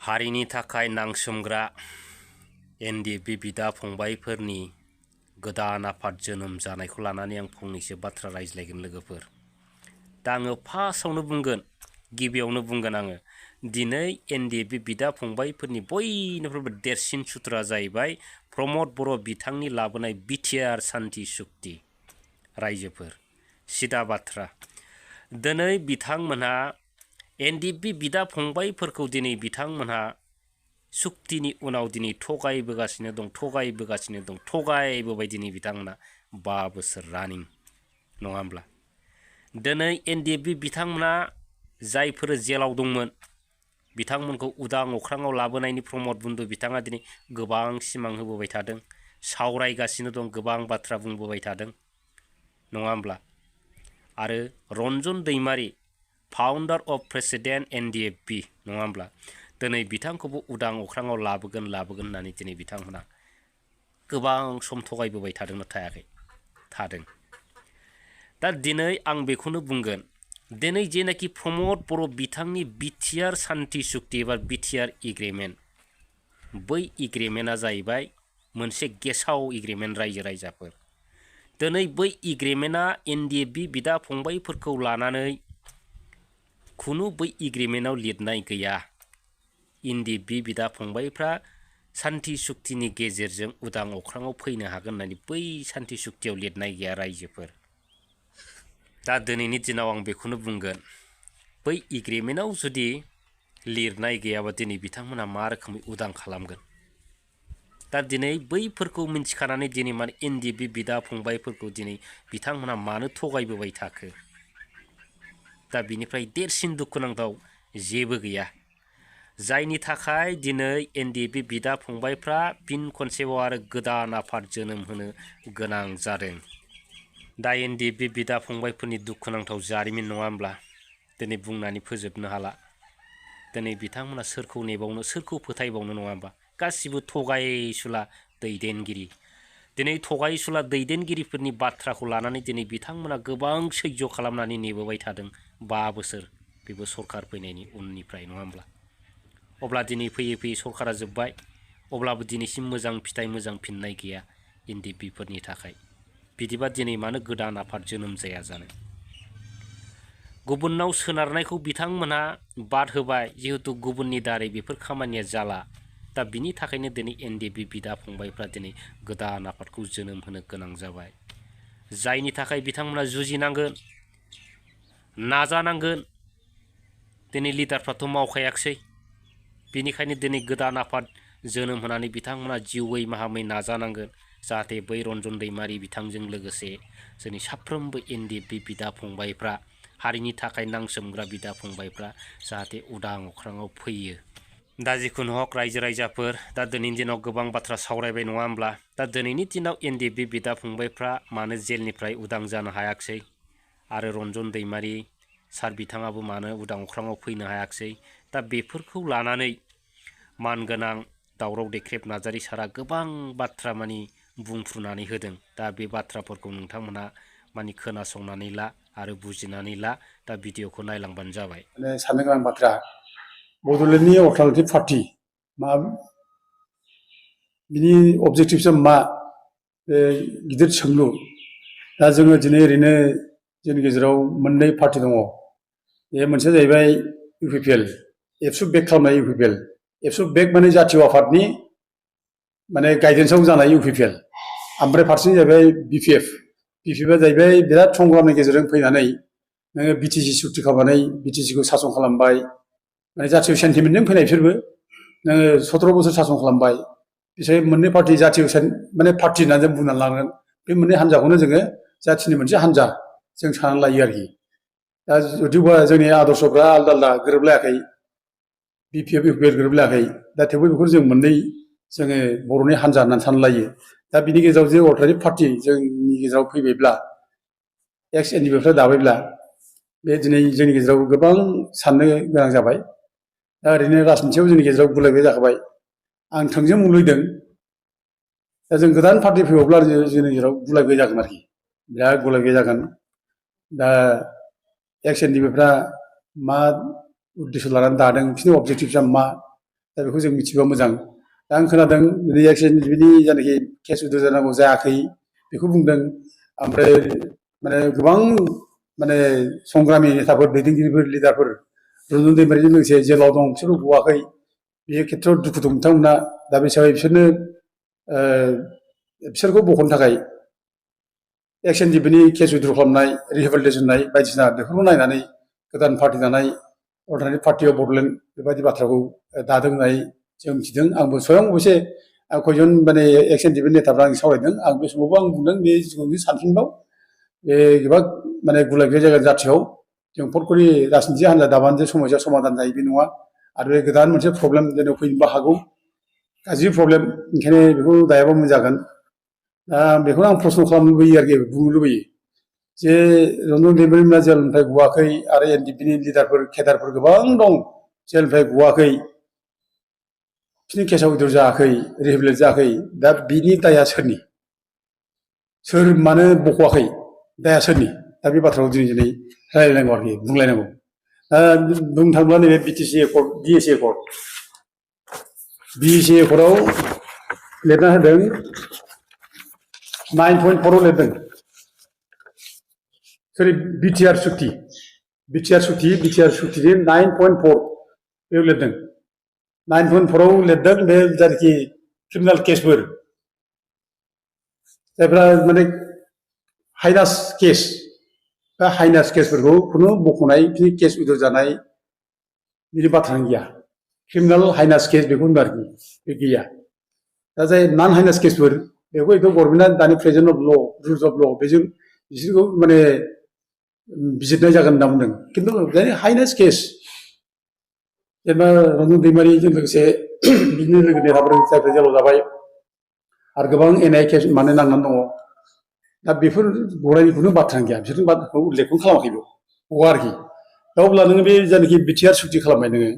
हारिनि थाखाय नांसोमग्रा एनडिएफबि बिदा फंबायफोरनि गोदान आफाद जोनोम जानायखौ लानानै आं फंनैसो बाथ्रा रायज्लायगोन लोगोफोर। दा आङो फार्स्टआवनो बुंगोन, गिबियावनो बुंगोन आङो दिनै एनडिएफबि बिदा फंबायफोरनि बयनिख्रुइबो देरसिन सुथुरा जाहैबाय प्रमद बर' बिथांनि लाबोनाय बिटिआर सान्थि सुक्ति। रायजोफोर सिदा बाथ्रा, दिनै बिथांमोनहा एनडिएफबि बिदा फंबायफोरखौ दिनै बिथांमोनहा सुक्तिनि उनाव दिनै थगायबोबाय दिनै बिथांमोना 5 बोसोर रानिं नङा होमब्ला? दिनै एनडिएफबि बिथांमोना जायफोर जेलाव दंमोन बिथांमोनखौ उदां अख्राङाव लाबोनायनि प्रमद बन्धु बिथाङा दिनै गोबां सिमां होबोबाय थादों, सावरायगासिनो दं, गोबां बाथ्रा बुंबोबाय थादों नङा होमब्ला? आरो रन्जन दैमारि फाउन्डार अफ प्रेसिडेन्ट एनडिएफबि नङा होमब्ला? दिनै बिथांखौबो उदां अख्राङाव लाबोगोन होननानै दिनै बिथांमोना गोबां सम थगायबोबाय थादोंना थादों। दा दिनै आं बेखौनो बुंगोन, दिनै जेनाखि प्रमद बर' बिथांनि बिटिआर सान्थि सुक्ति एबा बिटिआर एग्रिमेन्ट, बै एग्रिमेन्टआ जाहैबाय मोनसे गेसाव एग्रिमेन्ट रायजो-राजाफोर। दिनै बै एग्रिमेन्टआ एनडिएफबि बिदा फंबायफोरखौ लानानै खुनु बै एग्रिमेन्टआव लिरनाय गैया एनडिएफबि बिदा फंबायफ्रा सान्थि सुक्तिनि गेजेरजों उदां अख्राङाव फैनो हागोन होननानै बै सान्थि सुक्तियाव लिरनाय गैया रायजोफोर। दा दिनैनि दिनाव आं बेखौनो बुंगोन, बै एग्रिमेन्टआव जुदि लिरनाय गैयाबा दिनै बिथांमोना मा रोखोमै उदां खालामगोन? दा दिनै बैफोरखौ मिन्थिखानानै दिनै माने एनडिएफबि बिदा फंबायफोरखौ दिनै बिथांमोना मानो थगायबोबाय थाखो? दा बिनिफ्राय देरसिन दुखुनांथाव जेबो गैया, जायनि थाखाय दिनै एनडिएफबि बिदा फंबायफ्रा फिन खनसेबाव आरो गोदान आफाद जोनोम होनो गोनां जादों। दा एनडिएफबि बिदा फंबायफोरनि दुखुनांथाव जारिमिन नङा होमब्ला? दिनै बुंनानै फोजोबनो हाला। दिनै बिथांमोना सोरखौ नेबावनो, सोरखौ फोथायबावनो नङा होमबा? गासिबो थगायसुला दैदेनगिरि। दिनै थगायसुला दैदेनगिरिफोरनि बाथ्राखौ लानानै दिनै बिथांमोना गोबां सैज्य खालामनानै नेबोबाय थादों 5 बोसोर, बेबो सरखार फैनायनि उननिफ्राय नङा होमब्ला? अब्ला दिनै फैयै सरखारा जोब्बाय, अब्लाबो दिनैसिम मोजां फिथाइ, मोजां फिननाय गैया एनडिएफबिफोरनि थाखाय। बिदिबा दिनै मानो गोदान आफाद जोनोम जाया जानो? गुबुननाव सोनारनायखौ बिथांमोनहा बाद होबाय, जिहेतु गुबुननि दारै बेफोर खामानिया जाला। दा बिनि थाखायनो दिनै एनडिएफबि बिदा फंबायफ्रा दिनै गोदान आफादखौ जोनोम होनो गोनां जाबाय, जायनि थाखाय बिथांमोना जुजिनांगोन, नाजानांगोन। दिनै लिडारफ्राथ' मावखायाखिसै, बेनिखायनो दिनै गोदान आफाद जोनोम होनानै बिथांमोना जिउयै माहामै नाजानांगोन, जाहाथे बै रन्जन दैमारि बिथांजों लोगोसे जोंनि साफ्रोमबो एनडिएफबि बिदा फंबायफ्रा, हारिनि थाखाय नांसोमग्रा बिदा फंबायफ्रा जाहाथे उदां अख्राङाव फैयो। दा जिखुनु हक रायजो-राजाफोर, दा दिनैनि दिनाव गोबां बाथ्रा सावरायबाय नङा होमब्ला? दा दिनैनि दिनाव एनडिएफबि बिदा फंबायफ्रा मानो जेलनिफ्राय उदां जानो हायाखिसै? आरो रन्जन दैमारि सार बिथाङाबो मानो उदां अख्राङाव फैनो हायाखिसै? दा बेफोरखौ लानानै मानगोनां दावराव देख्रेब नार्जारि सारा गोबां बाथ्रा बुंफ्रुनानै होदों। दा बे बाथ्राफोरखौ नोंथांमोनहा खोनासंनानै ला आरो बुजिनानै ला। दा भिडिअखौ नायलांबानो जाबाय। साननो गोनां बाथ्रा, बड'लेण्डनि अल्टारनेटिभ पार्टि मा बिनि अबजेक्टिभसा मा, बे गिदिर सोंलु। दा जोङो दिनै ओरैनो जोंनि गेजेराव मोननै पार्टि दङ। बे मोनसेया जाहैबाय इउपिपिएल, एबसु बेक खालामनाय इउपिपिएल। एबसु बेक माने जातीय आफादनि गाइडेन्सआव जानाय इउपिपिएल। ओमफ्राय फारसेथिं जाहैबाय बिपिएफ। बिपिएफआ जाहैबाय बिराद संग्रामनि गेजेरजों फैनानै नोङो बिटिसि सुक्ति खालामनानै बिटिसिखौ सासन खालामबाय, जातीय सेन्टिमेन्टजों फैनाय बिसोरबो। नोङो 17 बोसोर सासन खालामबाय। बिसोर मोननै पार्टि, जातीय पार्टि होननानै जों बुंनानै लानांगोन। बे मोननै हान्जाखौनो जोङो जाथिनि मोनसे हान्जा जों साननानै लायो आरोखि। दा जुदिबा जोंनि आदर्शफ्रा आलदा आलदा गोरोबलायाखै, बिपिएफ इउपिपिएल गोरोबलायाखै, दा थेवबो बेखौ जों मोननै जोङो बर'नि हान्जा होननानै साननानै लायो। दा बिनि गेजेराव जे अल्टारनेटिभ पार्टि जोंनि गेजेराव फैबायब्ला, एक्स एनडिएफबिफ्रा दाबायब्ला, बे दिनै जोंनि गेजेराव गोबां साननो गोनां जाबाय। दा ओरैनो राजनितियाव जोंनि गेजेराव गुलाय-गुजाय जाखाबाय। आं थोंजों बुंलुबैदों, दा जों गोदान पार्टि फैबावब्ला जोंनि गेजेराव गुलाय-गुजाय जागोन आरोखि, बिराद गुलाय-गुजाय जागोन। दा एक्स एनडिएफबिफ्रा मा उद्देश्य लानानै दादों, बिसोरनि अबजेक्टिभसा मा, दा बेखौ जों मिथिबा मोजां। दा आं खोनादों दिनै बिनि जायनाखि केस उइद्र' जानांगौ जायाखै बेखौ बुंदों। ओमफ्राय माने गोबां माने संग्रामि नेताफोर, दैदेनगिरिफोर, लिडारफोर रन्जन दैमारिजों लोगोसे जेलाव दं बिसोरबो गवाखै। बे खेथ्रआव दुखु दं बिथांमोना। दा बे हिसाबै बिसोरखौ बख'नो थाखाय XNDP-नि केस उइद्र' खालामनाय, रिहेबिलिटेसन होनाय बायदिसिना बेफोरखौ नायनानै गोदान पार्टि दानाय, अल्टारनेटिभ पार्टि अफ बड'लेण्ड बेबायदि बाथ्राखौ दादों होननानै जों मिथिदों। आंबो स्वयं अबयसे खयजन माने XNDP नेताफ्रा आं सावरायदों। आं बे समावबो आं बुंदों बे जिखुनु सानफिनबाव बे गोबां माने गुलाय गुजाय जायगा जाथियाव जों फटकरि राजनिथि हान्जा दाबानो जे समस्या समाधान जायो बे नङा। आरो बे गोदान मोनसे प्रब्लेम जेनेबा फैनोबो हागौ, गाज्रि प्रब्लेम। ओंखायनो बेखौ दायाबा मोजां जागोन। दा बेखौनो आं प्रश्न खालामनो लुबैयो आरोखि, बुंनो लुबैयो जे रन्जन दैमारिमोना जेलनिफ्राय गवाखै आरो NDP-नि लिडारफोर, केडारफोर गोबां दं जेलनिफ्राय गवाखै, बिसोरनि केसआ उइद्र' जायाखै, रिहेबिलिटेट जायाखै। दा बिनि दाया सोरनि? सोर मानो बख'वाखै? दाया सोरनि? दा बे बाथ्राखौ दिनै रायलायनांगौ आरोखि, बुंलायनांगौ। दा बुंनो थाङोब्ला नैबे BTC accord, BSC accord, BSC एकर्डआव लिरना होदों 9.4 आव लिरदों। सरि, BTR सुक्ति, BTR सुक्तिनि 9.4 बेयाव लिरदों। 9.4 आव लिरदों बे जायनाखि क्रिमिनेल केसफोर, जायफ्रा माने हाइनास केस, बा हाइनास केसफोरखौ खुनु बख'नाय, केस उइद्र' जानाय बिनि बाथ्रानो गैया। क्रिमिनेल हाइनास केस बेखौ होनदों आरोखि, बे गैया। दा जाय नन हाइनास केसफोर बेखौ गभर्नमेन्टआ दानि प्रेजेन्ट अफ ल, रुल्स अफ ल, बेजों बिसोरखौ माने बिजिरनाय जागोन होनना बुंदों। खिन्थु हाइनास केस जेनेबा रन्जन दैमारिजों लोगोसे बिदिनो लोगो नेताफोर जायफोर जेलाव जाबाय आरो गोबां NIA केस माने नांनानै दङ। दा बेफोर गनायनिखौनो बाथ्रानो गैया, बिसोरनि बाथ्राखौ उल्लेखखौनो खालामाखै बेयाव, गवा आरोखि। दा अब्ला नोङो बे जायनाखि BTR सुक्ति खालामबाय नोङो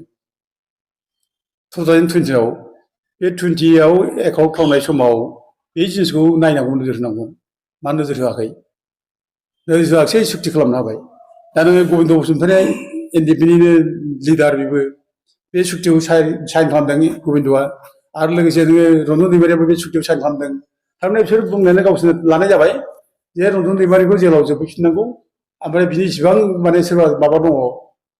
2020 आव, बे 20 आव एकाउन्ट खालामनाय समाव बे जिनिसखौ नायनांगौ, नोजोर होनांगौ। मा नोजोर होआखै? नोजोर होआखिसै, सुक्ति खालामना होबाय। दा नोङो गबिन्द बसुमतारी NDP-निनो लिडार, बेबो बे सुक्तिखौ साइन खालामदों गबिन्दआ। आरो लोगोसे नोङो रन्जन दैमारियाबो बे सुक्तिखौ साइन खालामदों। थारमाने बिसोर बुंनायानो गावसोर लानाय जाबाय जे रन्जन दैमारिखौ जेलाव जोबहैफिननांगौ, ओमफ्राय बिनि इसिबां माने सोरबा माबा दङ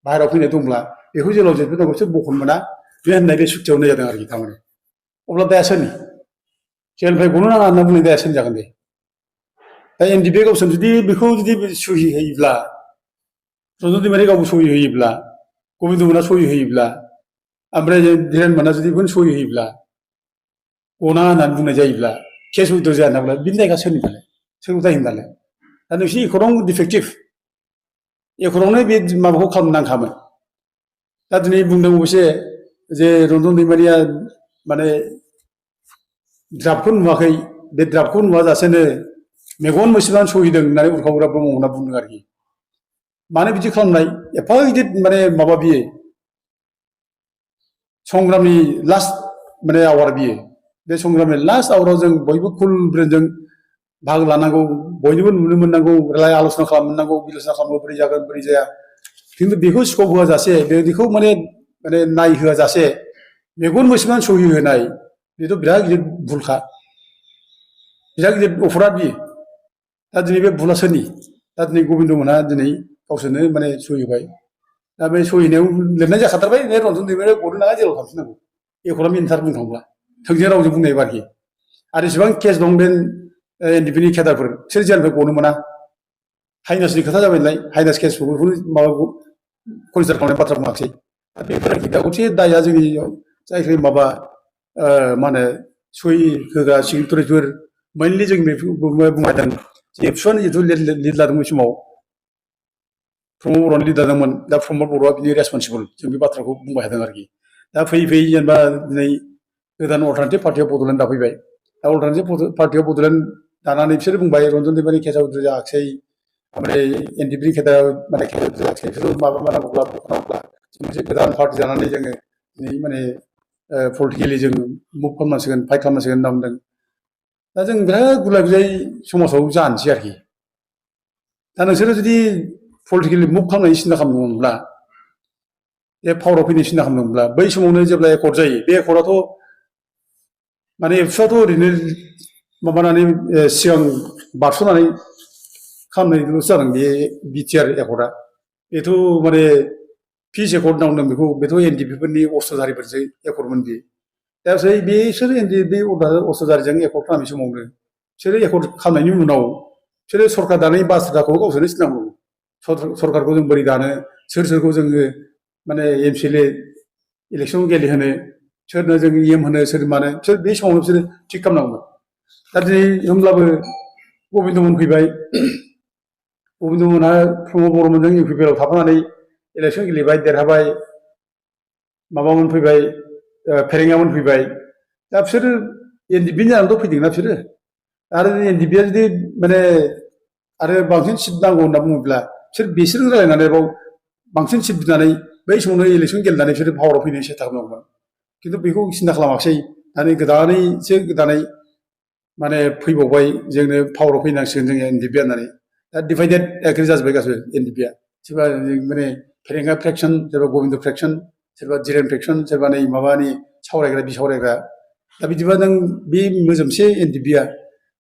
बाहेरायाव फैनाय दंब्ला बेखौ जेलाव जोबहैनांगौ, बिसोर बख'नो मोना बे होननाय बे सुक्तियाव होनाय जादों आरोखि। थारमाने अब्ला दाया सोरनि? जेलनिफ्राय गनो नाङा होनना बुंनाय दाया सोरनि जागोन दे? दा NDP गावसोर जुदि बेखौ जुदि सहि होयोब्ला, रन्जन दैमारि गावबो सहि होयोब्ला, गबिन्द मोना सहि होयोब्ला, ओमफ्राय धीरेन मोना जुदि बेखौनो सहि होयोब्ला, गनाङा होननानै बुंनाय जायोब्ला, केस उइद्र' जाया होननाब्ला बिनि दायआ सोरनि दालाय? सोरखौ दाय होनो दालाय? दा नोंसिनि एकर्डआवनो डिफेक्टिभ, एकर्डआवनो बे माबाखौ खालामनो नांखामोन। दा दिनै बुंदों अबयसे जे रन्जन दैमारिया माने ड्राफ्टखौ नुवाखै, बे ड्राफ्टखौ नुवाजासेनो मेगन मोसेबनानै सहिदों होननानै उर्खावग्रा ब्रह्म होनना बुंदों आरोखि। मानो बिदि खालामनाय? एफा गिदिर माने माबा बियो संग्रामनि लास्ट माने आवार बियो। बे संग्रामनि लास्ट आवाराव जों बयबो कुल ब्रेनजों बाहागो लानांगौ, बयनिबो नुनो मोननांगौ, आल'सना खालामनांगौ, बिलसना खालामनांगौ, बोरै जागोन बोरै जाया। खिन्थु बेखौ स्कप होआजासे, बेखौ माने नायहोआजासे मेगन मोसेबनानै सहि होनाय, बेथ' बिराद गिदिर भुलखा, बिराद गिदिर अपराध बियो। दा दिनै बे भुला सोरनि? दा दिनै गबिन्द मोनहा दिनै गावसोरनो माने सहि होबाय। दा बे सहि होनायाव लिरनाय जाखाथारबाय रन्जन दैमारिया गनो नाङा, जेलाव थांफिननांगौ। एकर्डआ मिनिथार बुंनो थाङोब्ला, थोंजों रावजों बुंनायबा आरोखि। आरो जेसेबां केस दं बे NDP-नि केडारफोर, बिसोर जेलनिफ्राय गनो मोना। हाइनासनि खोथा जाबाय नालाय, हाइनास केसफोरखौ माबाखौ कनसिडार खालामनाय बाथ्रा बुङाखिसै। दा बेफोर आरोखि। दा गंसे दाया जोंनि जायखि माबा मा होनो सहि होग्रा सिगनेटरिफोर, मेनलि जों बेखौ बुंबायदों जे एबसुआनो जिथु लिड लादों बे समाव प्रमद बर'नि लिडार दंमोन। दा प्रमद बर'आ बिनि रेसपन्सिबोल, जों बे बाथ्राखौ बुंबाय थादों आरोखि। दा फैयै फैयै जेनेबा दिनै गोदान अल्टारनेटिभ पार्टि अफ बड'लेण्ड दाफैबाय। दा अल्टारनेटिभ पार्टि अफ बड'लेण्ड दानानै बिसोर बुंबाय रन्जन दैमारिनि केसआ उइद्र' जायाखिसै, ओमफ्राय NDP-नि केसआ माने केस उइद्र' जायाखिसै, बिसोर माबा नांगौब्ला बख'नांगौब्ला मोनसे गोदान पार्टि दानानै जोङो दिनै माने पलिटिकेलि जों मुभ खालामनांसिगोन, फाइट खालामनांसिगोन होनना बुंदों। दा जों बिराद गुलाय गुजाय समाजाव जानोसै आरोखि। दा नोंसोरो जुदि पलिटिकेलि मुभ खालामनायनि सिन्था खालामदोंमोनब्ला बे पावाराव फैनो सिन्था खालामदोंब्ला बै समावनो जेब्ला एकर्ड जायो बे एकर्डआथ' माने एबसुआथ' ओरैनो माबानानै सिगां बारस'नानै खालामनायल'सो जादों बे बिटिआर एकर्डआ बेथ' माने पिस एकर्ड होनना बुंदों बेखौ बेथ' एनडिपिफोरनि अस्त्रधारिफोरजों एकर्डमोन बियो दा बिसोर बे अस्त्रधारिजों एकर्ड खालामनाय समावनो बिसोरो एकर्ड खालामनायनि उनाव बिसोरो सरकार दानायनि बाथ्राखौ गावसोरनो सिनांगौ सरकारखौ जों बोरै दानो सोरखौ जोङो माने एमसिएलए इलेक्सन गेलेहोनो सोरनो जों इएम होनो सोर मानो बिसोर बे समावनो बिसोरो थिग खालामनांगौमोन दा दिनै होमब्लाबो गबिन्दमोन फैबाय गबिन्दमोनहा प्रमद बर'मोनजों इउपिपिएलआव थाफानानै इलेक्सन गेलेबाय देरहाबाय माबामोन फैबाय फेरेंगामोन फैबाय दा बिसोरो एनडिपिनि जानानैथ' फैदोंना बिसोरो आरो एनडिपिआ जुदि माने आरो बांसिन सिट नांगौ होनना बुङोब्ला बिसोरजों रायलायनानै बाव बांसिन सिट बिनानै बै समावनो इलेक्सन गेलेनानै बिसोरो पावाराव फैनो सेस्था खालामनांगौमोन खिन्थु बेखौ सिन्था खालामाखिसै दानि गोदानै माने फैबावबाय जोंनो पावाराव फैनांसिगोन जोङो एनडिपिआ होननानै दा डिभाइडेड एग्रि जाजोब्बाय गासिबो एनडिपिआ सोरबा माने फेरेंगा फ्रेक्सन सोरबा गबिन्द फ्रेक्सन सोरबा जिरेन फ्रेक्सन सोरबा नै माबानि सावरायग्रा बिसावरायग्रा दा बिदिबा नों बे मोजोमसे एनडिपिआ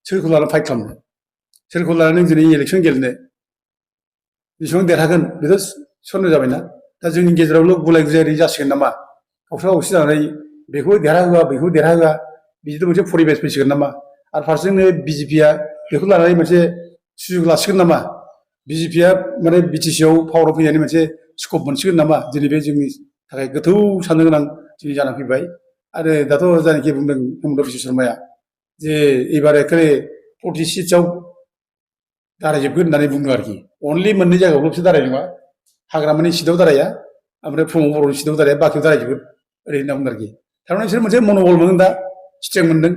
सोरखौ लानानै फाइट खालामनो सोरखौ लानानै दिनै इलेक्सन गेलेनो बेसेबां देरहागोन बेथ' सन्देह जाबायना दा जोंनि गेजेरावल' गुलाय गुजाय जासिगोन नामा गावस्रा गावसि जानानै बेखौ देरहाहोआ बेखौ देरहाहोआ बिदिथ' मोनसे परिबेस फैसिगोन नामा आरो फारसेजोंनो बिजेपिआ बेखौ लानानै मोनसे सुजुग लासिगोन नामा बिजेपिआ माने बिटिसिआव पावाराव फैनायनि मोनसे स्कप मोनसिगोन नामा दिनै बे जोंनि थाखाय गोथौ साननो गोनां दिनै जानानै फैबाय आरो दाथ' जायनाखि बुंदों हेमन्त बिश्व शर्माया जे एबार एखेबारे 40 सिटसआव दारायजोबगोन होननानै बुंदों आरोखि अनलि मोननै जायगायावल'सो दाराय नङा हाग्रामानि सिटआव दाराया ओमफ्राय प्रमद बर'नि सिटआव दाराया बाखियाव दारायजोबगोन ओरै होनना बुंदों आरोखि थारमाने बिसोर मोनसे मन'बल मोनदों दा स्ट्रेंथ मोनदों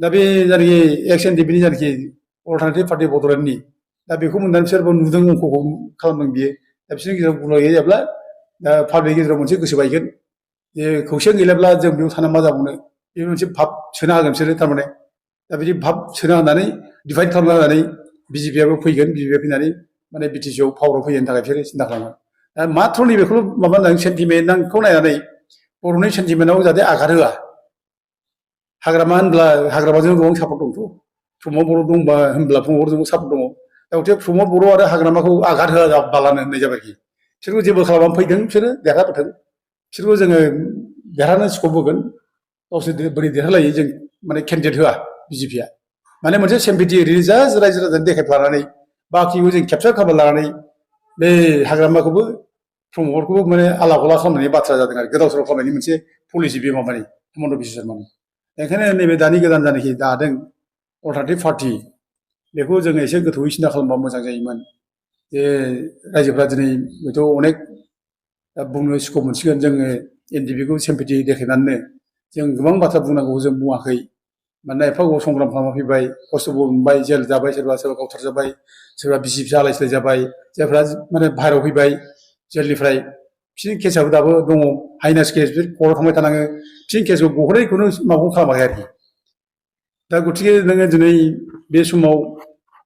दा बे जायनाखि एक्स एनडिपिनि जायनाखि अल्टारनेटिभ पार्टि बड'लेण्डनि दा बेखौ मोननानै बिसोरबो नुदों अंखखौ खालामदों बियो दा बिसोरनि गेजेराव गुलाय गैयाब्ला दा पाब्लिकनि गेजेराव मोनसे गोसो बायगोन जे खौसे गैलाब्ला जों बेयाव थाना मा जाबावनो बे मोनसे भाब सोना होगोन बिसोरो थारमाने दा बिदि भाब सोना होनानै डिभाइड खालामना होनानै बिजेपिआबो फैगोन बिजेपिआ फैनानै माने बिटिसिआव पावाराव फैनो थाखाय बिसोरो सिन्था खालामो दा माथ्र' नैबेखौल' माबा होनदों सेन्टिमेन्टखौ नायनानै बर'नि सेन्टिमेन्टआव जाहाथे आगार होआ हाग्रामा होनब्ला हाग्रामाजों गोबां सापर्ट दंथ' प्रमद बर' दंबा होनब्ला प्रमद बर'जों सापर्ट दङ दा गथिखे प्रमद बर' आरो हाग्रामाखौ आगार होआ बालानो होननाय जाबायखि बिसोरखौ जेबो खालामनानै फैदों बिसोरो देरहाबोथों बिसोरखौ जोङो देरहानो स्कप होगोन गावसोर बोरै देरहालायो जों माने केन्डिडेट होआ बिजेपिआ माने मोनसे सेम्पिटि ओरैनो जास्ट रायजो राजानो देखायफ्लानानै बाखिखौ जों केपचार खालामना लानानै बे हाग्रामाखौबो प्रमदखौबो माने आला गला खालामनायनि बाथ्रा जादों आरो गोदाव सोराव खालामनायनि मोनसे पलिसि बे माबानि हेमन्त बिश्व शर्मानि ओंखायनो नैबे दानि गोदान जानाखि दादों अल्टारनेटिभ पार्टि बेखौ जोङो एसे गोथौयै सिन्था खालामबा मोजां जायोमोन जे रायजोफ्रा दिनै बेथ' अनेक बुंनो स्कप मोनसिगोन जोङो एनडिपिखौ सेम्पिटि देखायनानैनो जों गोबां बाथ्रा बुंनांगौ जों बुङाखै मानोना एफा गोबाव संग्राम खालामना फैबाय खस्थ'बो मोनबाय जेल जाबाय सोरबा गावथारजाबाय सोरबा बिसि फिसा आलाय सिलाय जाबाय जायफ्रा माने बाहेरायाव फैबाय जेलनिफ्राय बिसोरनि केसआबो दाबो दङ हाइनास केस बिसोर कर्टआव थांबाय थानाङो बिसोरनि केसखौ गहरैखौनो माबाखौ खालामाखै आरोखि दा गथिखे नोङो दिनै बे समाव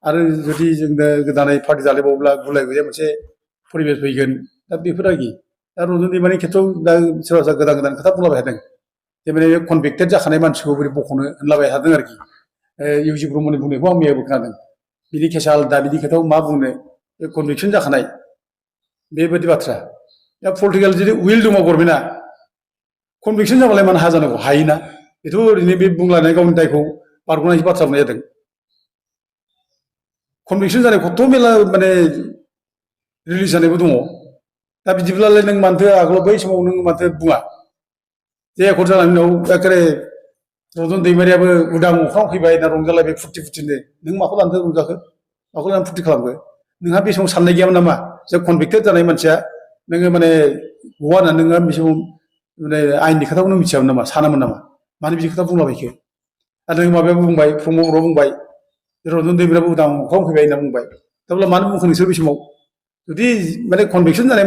आरो जुदि जोंनो गोदानै पार्टि जालायबावोब्ला गुलाय गुजाय मोनसे परिबेस फैगोन दा बेफोर आरोखि दा रन्जन दैमारिनि खेथ्रआव दा सोरबा गोदान खोथा बुंलाबाय थादों जे माने कनभिक्टेड जाखानाय मानसिखौ बोरै बख'नो होनलाबाय थादों आरोखि इउजि ब्रह्मनि बुंनायखौ आं मैयाबो खोनादों बिनि केसा आलादा बिनि खोथायाव मा बुंनो बे कनभिक्सन जाखानाय बेबायदि बाथ्रा दा पलिटिकेल जुदि उइल दङ गभर्नमेन्टआ कनभिक्सन जाबालाय मानो हाया जानांगौ हायोना बेथ' ओरैनो बे बुंलायनाय गावनि दायखौ बारग'नायनि बाथ्रा बुंनाय जादों कनभिक्सन जानाय खथ' मेरला माने रिलिज जानायबो दङ दा बिदिब्लालाय नों मानोथो आगोलाव बै समाव नों मानोथो बुङा जे एकर्ड जानायनि उनाव एखेबारे रन्जन दैमारियाबो उदां अख्राङाव फैबाय ना रंजालायबाय फुर्थिनो नों माखौ लानोथो रंजाखो माखौ लानानै फुर्ति खालामखो नोंहा बे समाव साननाय गैयामोन नामा जे कनभिक्टेड जानाय मानसिया नोङो माने गवा होननानै नोङो बे समाव माने आयेननि खोथाखौ नों मिथियामोन नामा सानामोन नामा मानो बिदि खोथा बुंलाबायखो आरो नों माबायाबो बुंबाय प्रमद बर'आ बुंबाय रन्जन दैमारियाबो उदां अख्राङाव फैबाय होनना बुंबाय अब्ला मानो बुंखो नोंसोर बे समाव जुदि माने कनभिक्टेड जानाय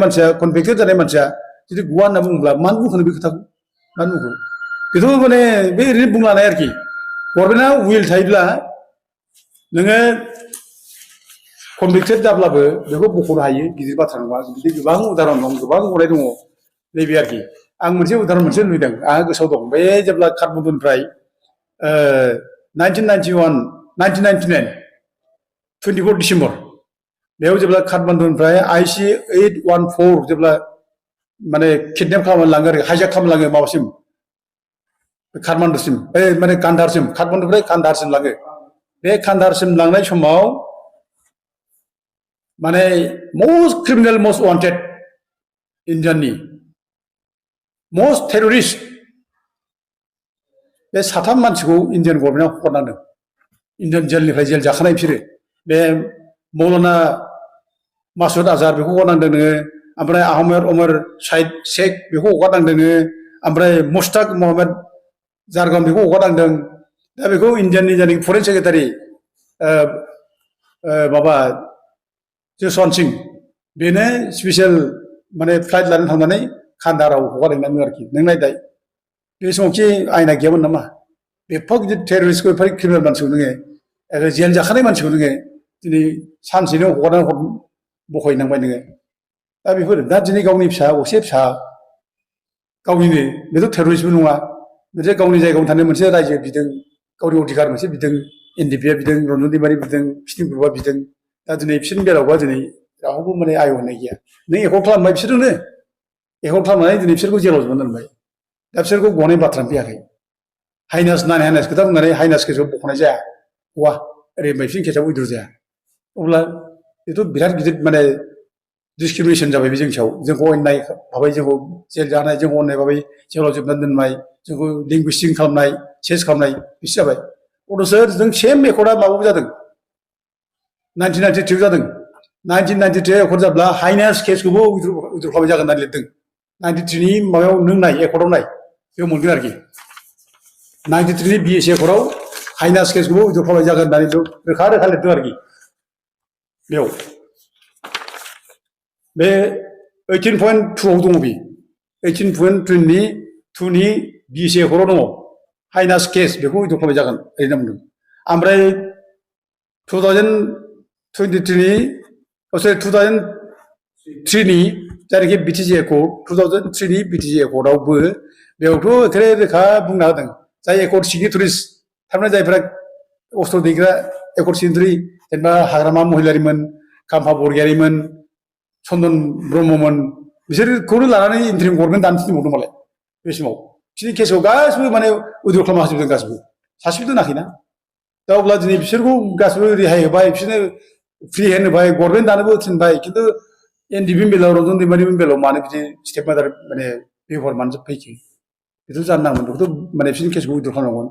मानसिया जुदि गवा होनना बुङोब्ला मानो बुंखो बे खोथाखौ मानो बुंखो बेथ' माने बे ओरैनो बुंलानाय आरोखि गभर्नमेन्टआ उइल थायोब्ला नोङो कनभिक्टेड जाब्लाबो बेखौ बख'नो हायो गिदिर बाथ्रा नङा बिदि गोबां उदाहरन दं गोबां गनाय दङ नैबे आरोखि आं मोनसे उदाहरन मोनसे नुदों आंहा गोसोआव दं बे जेब्ला काठमान्डुनिफ्राय 1991 24 डिसेम्बर बेयाव जेब्ला काठमान्डुनिफ्राय IC 814 जेब्ला माने किडनेप खालामनानै लाङो आरो हाइजेक खालामनानै लाङो माबासिम काठमान्डुसिम माने कान्धारसिम काठमान्डुनिफ्राय कान्धारसिम लाङो बे कान्धारसिम लांनाय समाव माने most criminal most wanted इन्डियाननि most terrorist बे साथाम मानसिखौ इन्डियान गभर्नमेन्टआ हरनांदों इन्डियान जेलनिफ्राय जेल जाखानाय बिसोरो बे मौलाना मासुद आजहार बेखौ हगारनांदों नोङो ओमफ्राय आहमेद उमर साइद शेख बेखौ हगारनांदों नोङो ओमफ्राय मुस्ताक महम्मद जारगन बेखौ हगारनांदों दा बेखौ इन्डियाननि जायनाखि फरेन सेक्रेटारि माबा जसवन्त सिं बेनो स्पेसियेल माने फ्लाइट लानानै थांनानै कान्धाराव हगारहैनांदों आरोखि नों नायदाय बे समावखि आयना गैयामोन नामा एफा गिदिर टेररिस्टखौ एफा क्रिमिनेल मानसिखौ नोङो जेल जाखानाय मानसिखौ नोङो दिनै सानसेनो हगारनानै बख'हैनांबाय नोङो दा बेफोर दा दिनै गावनि फिसा असे फिसा गावनिनो बेथ' टेररिस्टबो नङा मोनसे गावनि जायगायावनो थानाय मोनसे रायजो बिदों गावनि अधिकार मोनसे बिदों NDP आ बिदों रन्जन दैमारि बिदों फिथिं ग्रुपआ बिदों दा दिनै बिसोरनि बेलायावबा दिनै रावबो माने आय होननाय गैया नों एकर्ड खालामबाय बिसोरजोंनो एकर्ड खालामनानै दिनै बिसोरखौ जेलाव जोबनानै दोनबाय दा बिसोरखौ गनाय बाथ्रानो फैयाखै हाइनास नान हाइनास खोथा बुंनानै हाइनास केसआव बख'नाय जाया गवा ओरै बायफिन केसआव उइद्र' जाया अब्ला बेथ' बिराद गिदिर माने डिसक्रिमिनेसन जाबाय बे जोंनि सायाव जोंखौ अननाय भाबै जोंखौ जेल जानाय जोंखौ अननाय भाबै जेलाव जोबनानै दोननाय जोंखौ लिंगुइस्टिक खालामनाय चेन्ज खालामनाय बिसो जाबाय अथ'सो जों सेम एकर्डआ माबाबो जादों 1992 जादों 1992 एकर्ड जाब्ला हाइनास केसखौबो उइद्र' खालामनाय जागोन होननानै लिरदों 93 नि माबायाव नों नाय एकर्डआव नाय बेयाव मोनगोन आरोखि 93 नि BSc एकर्डआव हाइनास केसखौबो उइद्र' खालामनाय जागोन होननानै रोखा रोखा लिरदों आरोखि बेयाव बे 18.2 आव दङ बे 18.2 नि BSc एकर्डआव दङ हाइनास केस बेखौ उइद्र' खालामनाय जागोन ओरैनो बुंदों ओमफ्राय 2003 नि जायनाखि BTG एकर्ड 2003 नि BTG एकर्डआवबो बेयावथ' एखे रोखा बुंना होदों जाय एकर्ड सिगनेटरिस थारमाने जायफ्रा अस्त्र दैग्रा एकर्ड सिगनेटरि जेनेबा हाग्रामा महिलारिमोन खाम्फा बरगयारिमोन चन्दन ब्रह्ममोन बिसोरखौनो लानानै इन्ट्रिम गभर्नमेन्ट दानो थिनबावदों मालाय बे समाव बिसोरनि केसआव गासिबो माने उइद्र' खालामना होजोबदों गासिबो सासेबो दोनाखैना दा अब्ला दिनै बिसोरखौ गासिबो रेहाय होबाय बिसोरनो फ्रि हेन्ड होबाय गभर्नमेन्ट दानोबो थिनबाय खिन्थु NDP नि बेलायाव रन्जन दैमारिनि बेलायाव मानो बिदि स्टेप मादार माने बेबहार मानो फैखो बेथ' जानो नांगोन बेखौथ' माने बिसोरनि केसखौ उइद्र' खालामनांगोन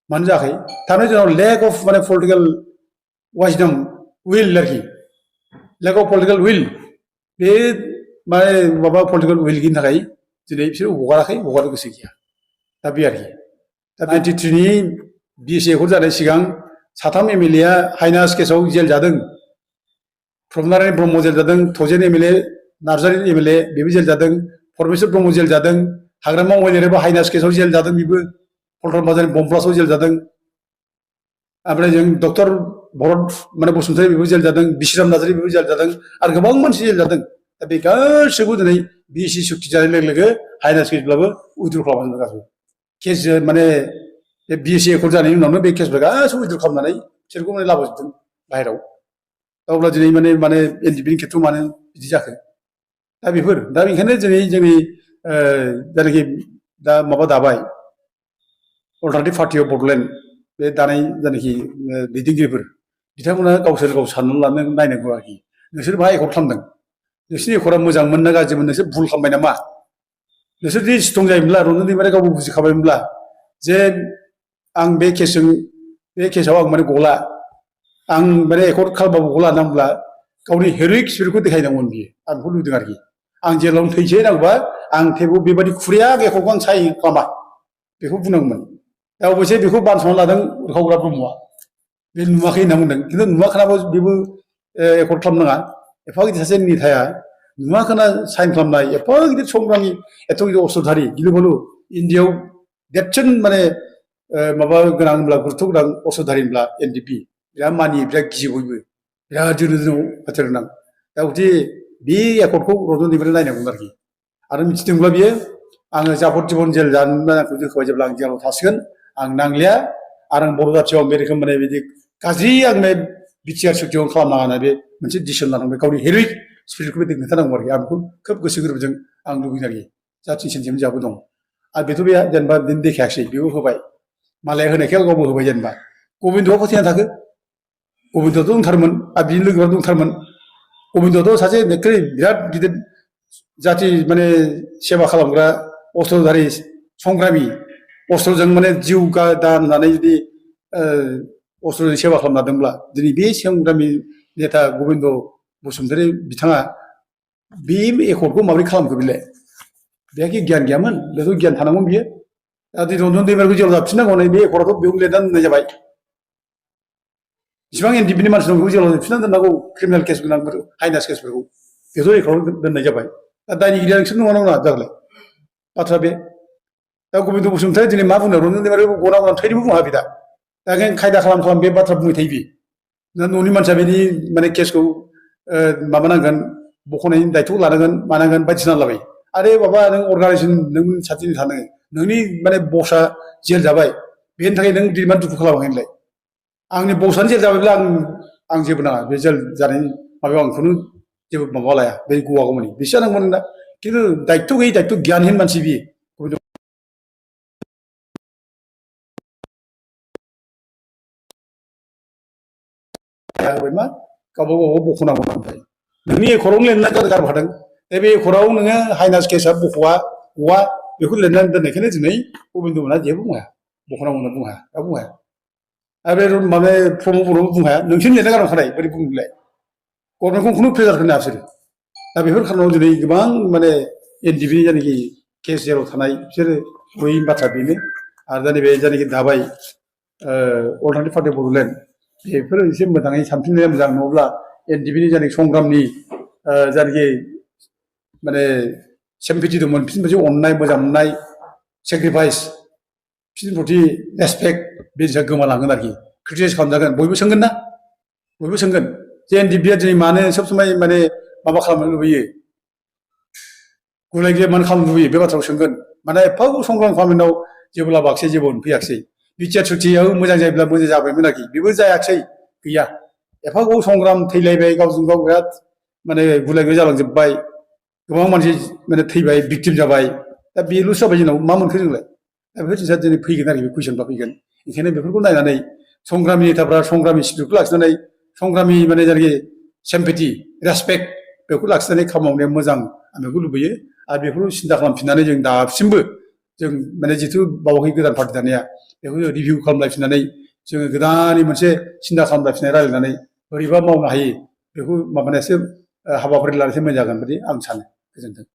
मानो जायाखै थारमाने जोंनाव लेक अफ माने पलिटिकेल वाइजडम उइल आरोखि लेक अफ पलिटिकेल उइल बे माने माबा पलिटिकेल उइल गैयिनि थाखाय दिनै बिसोर हगाराखै हगारनो गोसो गैया दा बे आरोखि दा 93 नि BSc एकर्ड जानाय सिगां साथाम MLA आ हाइनास केसआव जेल जादों प्रमनारायण ब्रह्म जेल जादों थजेन MLA नार्जारि MLA बेबो जेल जादों परमेश्वर ब्रह्म जेल जादों हाग्रामा महिलारिबो हाइनास केसआव जेल जादों बेबो पल्टन बाजारनि बमब्लास्टआव जेल जादों ओमफ्राय जों डक्टर भरत माने बसुमतारी बेबो जेल जादों बिश्राम नार्जारि बेबो जेल जादों आरो गोबां मानसि जेल जादों दा बे गासैबो दिनै BSc सुक्ति जानाय लोगो लोगो हाइनास केसब्लाबो उइद्र' खालामनांगौ गासैबो केस माने बे BSc एकर्ड जानायनि उनावनो बे केसफोरा गासैबो उइद्र' खालामनानै बिसोरखौ माने लाबोजोबदों बाहेराव अब्ला दिनै माने NDP नि खेथ्रआव मानो बिदि जाखो दा बेफोर दा बेनिखायनो दिनै जोंनि जायनाखि दा माबा दाबाय अल्टारनेटिभ पार्टि अफ बड'लेण्ड बे दानाय जायनाखि दैदेनगिरिफोर बिथांमोना गावसोर गाव साननानै लानो नायनांगौ आरोखि नोंसोर मा एकर्ड खालामदों नोंसोरनि एकर्डआ मोजांमोन ना गाज्रिमोन नोंसोर भुल खालामबाय नामा नोंसोर जुदि स्ट्रं जायोमोनब्ला रन्जन दैमारिया गावबो बुजिखाबायमोनब्ला जे आं बे केसआव आं माने गला आं माने एकर्ड खालामबाबो गला नांब्ला गावनि हेर'इक स्पिरिटखौ देखायनांगौमोन बियो आं बेखौ लुबैदों आरोखि आं जेलावनो थैसै नांगौबा आं थेवबो बेबायदि खुरिया एकर्डखौ आं साइन खालामा बेखौ बुंनांगौमोन दा अबयसे बेखौ बानस'ना लादों उरखावग्रा ब्रह्मआ बे नुवाखै होनना बुंदों खिन्थु नुवाखैनाबो बेबो एकर्ड खालामनाङा एफा गिदिर सासे नेताया नुवाखैना साइन खालामनाय एफा गिदिर संग्रामि एथ' गिदिर अस्त्रधारि गिलु बालु इण्डियायाव देरसिन माने माबा गोनां होनब्ला गुरुत्व गोनां अस्त्रधारिब्ला NDP बिराद मानियो बिराद गियो बयबो बिराद जोनो जोनाव बाथ्रा गोनां दा बिदि बे एकर्डखौ रन्जन दैमारिया नायनांगौ आरोखि आरो मिथिदोंब्ला बियो आङो जाबरजबन जेल जानो आंखौ दोनखोबाय जेब्ला आं जेलाव थासिगोन आं नांलिया आरो आं बर' जाथियाव बे रोखोम माने बिदि गाज्रि आंनो बिटिआर सुक्तियाव खालामनाङा होनना बे मोनसे डिसिसन लानांबाय गावनि हेर'इक स्पिरिटखौ बे देखायथारनांगौ आरोखि आं बेखौ खोब गोसो गोरबोजों आं लुबैदों आरोखि जाथि सेन्टिमेन्ट जाबो दं आरो बेथ' बे जेनेबा देखायाखिसै बेबो होबाय मालाया होनायखाय गावबो होबाय जेनेबा गबिन्दआ फोथायना थाखो गबिन्दआथ' दंथारमोन आरो बिनि लोगोआव दंथारमोन गबिन्दआथ' सासे एखेबारे बिराद गिदिर जाथि माने सेबा खालामग्रा अस्त्रधारि संग्रामि अस्त्रजों माने जिउ दाननानै जुदि अस्त्रजों सेबा खालामनादोंब्ला दिनै बे संग्रामि नेता गबिन्द बसुमतारी बिथाङा बे एकर्डखौ माबोरै खालामखो बेलाय बेहा गियान गैयामोन बेथ' गियान थानांगौमोन बियो दा रन्जन दैमारिखौ जेराव जाबफिननांगौ होननाय बे एकर्डआथ' बेयाव लिरनानै दोननाय जाबाय इसिबां एनडिपिनि मानसि दं बेखौ जेराव जाबफिननानै दोननांगौ क्रिमिनेल केस गोनां हाइनास केसफोरखौ बेथ' एकर्डआव दोननाय जाबाय दा दायनिगिरिया नोंसोर नङा नङा जागोनलाय बाथ्रा बे दा गबिन्द बसुमतारी दिनै मा बुंनो रन्जन दैमारिखौ गनांगौ थैनोबो बुङा बे दा ओंखायनो खायदा खालाम बे बाथ्रा बुंबाय थायो बे दा न'नि मानसिया बेनि माने केसखौ माबानांगोन बख'नायनि दायथ' लानांगोन मानांगोन बायदिसिना लाबाय आरे बाबा नों अर्गानाइजेसन नों साथिनि थानो नोंनि माने बसआ जेल जाबाय बेनि थाखाय नों दिनै मा दुखु खालामाखै होनलाय आंनि बसआनो जेल जाबायब्ला आं जेबो नाङा बे जेल जानायनि माबायाव आं खुनु जेबो माबा लाया बे गवागौमानि बिसो जानांगौमोन दा खिन्थु दायित्व गैयै दायित्व गियानहीन मानसि बियो मा गावबा गाव बख'नांगौ ओमफ्राय नोंनि एकर्डआवनो लिरनानै गारबोखादों दा बे एकर्डआव नोङो हाइनास केसआ बख'वा गवा बेखौ लिरनानै दोननायखायनो दिनै गबिन्द मोनहा जेबो बुंनो हाया बख'नांगौ होनना बुंनो हाया दा बुंनो हाया आरो बे माने प्रमद बर'बो बुंनो हाया नोंसोरनो लिरना गारबोखानाय बोरै बुंनोलाय गभर्नमेन्टखौ खुनु प्रेसार होनो हाया बिसोरो दा बेफोर खारनाव दिनै गोबां माने एनडिपिनि जायनाखि केस जेराव थानाय बिसोरो गैयि बाथ्रा बेनो आरो दा नैबे जायनाखि दाबाय अल्टारनेटिभ पार्टि बड'लेण्ड बेफोरो एसे मोजाङै सानफिननाया मोजां नङाब्ला एनडिपिनि जायनाखि संग्रामनि जायनाखि माने सेम्पिटि दंमोन बिसोरनि मोनसे अननाय मोजां मोननाय सेक्रिफाइस बिसोरनि प्रति रेसपेक्ट बे जिनिसा गोमालांगोन आरोखि क्रिटिसाइज खालामजागोन बयबो सोंगोन ना बयबो सोंगोन जे एनडिपिआ दिनै मानो सब समाय माने माबा खालामनो लुबैयो गुलाय गुजाय मानो खालामनो लुबैयो बे बाथ्राखौ सोंगोन माने एफा संग्राम खालामनायाव जेबो लाबोआखिसै जेबो मोनफैयाखिसै बिटिआर सुक्तियाबो मोजां जायोब्ला मोजां जाबायमोन आरोखि बेबो जायाखिसै गैया एफा गोबाव संग्राम थैलायबाय गावजों गाव बिराद माने गुलाय गुजाय जालांजोब्बाय गोबां मानसि माने थैबाय भिक्टिम जाबाय दा बेल'सो जाबाय जोंनाव मा मोनखो जोंलाय दा बेफोर जिनिसा दिनै फैगोन आरोखि बे कुइसनफ्रा फैगोन ओंखायनो बेफोरखौ नायनानै संग्रामि नेताफ्रा संग्रामि स्पिरिटखौ लाखिनानै संग्रामि माने जायनाखि सेम्पेथि रेसपेक्ट बेखौ लाखिनानै खामानि मावनाया मोजां आं बेखौ लुबैयो आरो बेफोरखौ सिन्था खालामफिननानै जों दासिमबो जों माने जिथु बावाखै गोदान पार्टि दानाया बेखौ जों रिभिउ खालामलायफिननानै जोङो गोदानै मोनसे सिन्था खालामलायफिननाय रायज्लायनानै बोरैबा मावनो हायो बेखौ माबानायासो हाबाफारि लानायसो मोजां जागोन बायदि आं सानो गोजोन्थों